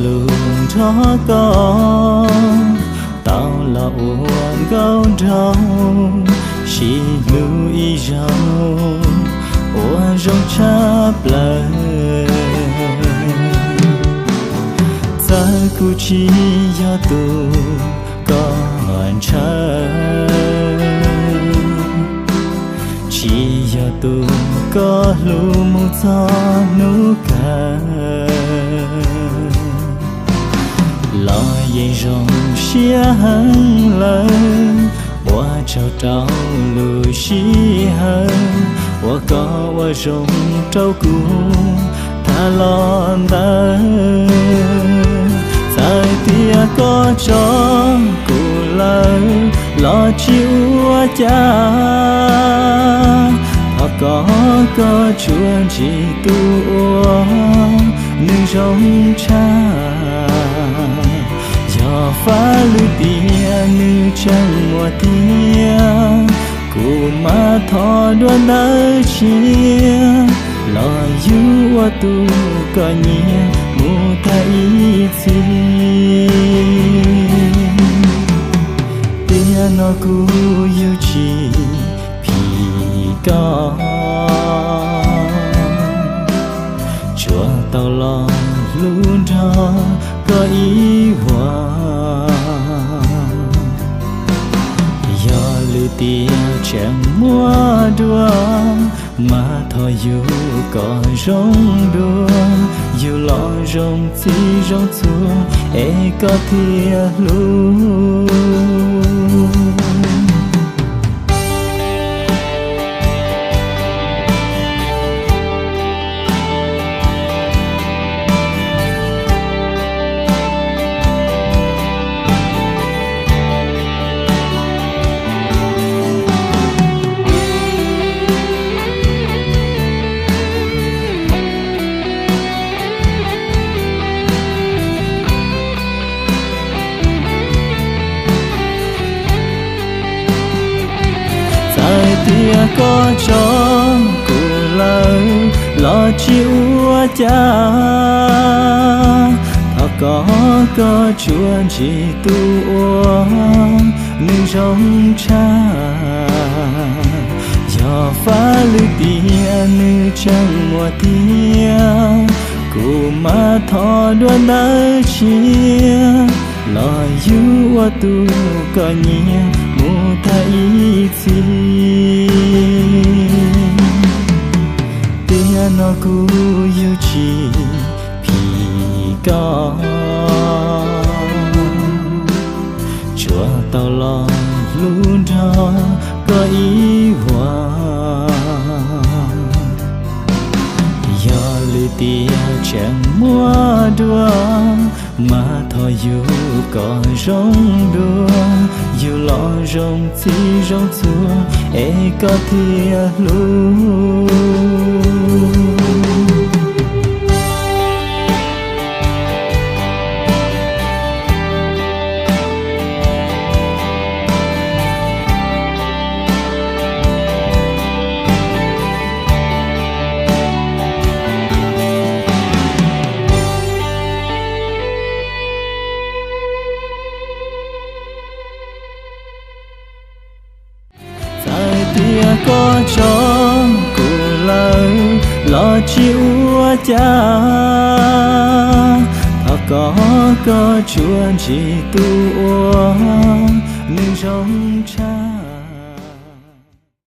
lub nrog koj tau los ua nkauj nraug, sib hlub ib zaug ua zoo tshaj plaws. Txawm kuv tsis yog tus koj ntshaw, tsis yog tus koj hlub mus txog hnub kawg, los yeej zoo siab heev lawm. Ua tsaug rau lub sij hawm uas koj ua zoo rau kuv tag los ntawd. Txawm tias koj tso kuv lawm los tsis ua cas, thov koj, koj tsuas ntsib tus uas nws zoo tshaj. Yog faj lwm tiam nws tseem muaj tiag, kuv mam thov dua ntawd tshiab, los yug ua tus koj nyiam mus tag ib txhis. Tiam no kuv yug tsis phim koj, tsuas tau los hlub nrog koj ib vuag. Yog lwm tiam tseem muaj dua, mas thov yug kom zoo dua, yug los zoo txij zoo txhua es koj thiaj hlub. Txawm tias koj tso kuv lawm los tsis ua cas, thov koj, koj tsuas ntsib tus uas nws zoo tshaj. Yog faj lwm tiam nws tseem muaj tiag, kuv mam thov dua ntawd tshiab, los yug ua tus koj nyiam mus tag ib txhis. Tiam no kuv yug tsis phim koj, tsuas tau los hlub nrog koj ib vuag. Yog lwm tiam tseem muaj dua, mas thov yug kom zoo dua, yug los zoo txij zoo txhua es koj thiaj hlub. Txawm tias koj tso kuv lawm los tsis ua cas, thov koj, koj tsuas ntsib tus uas nws zoo tshaj.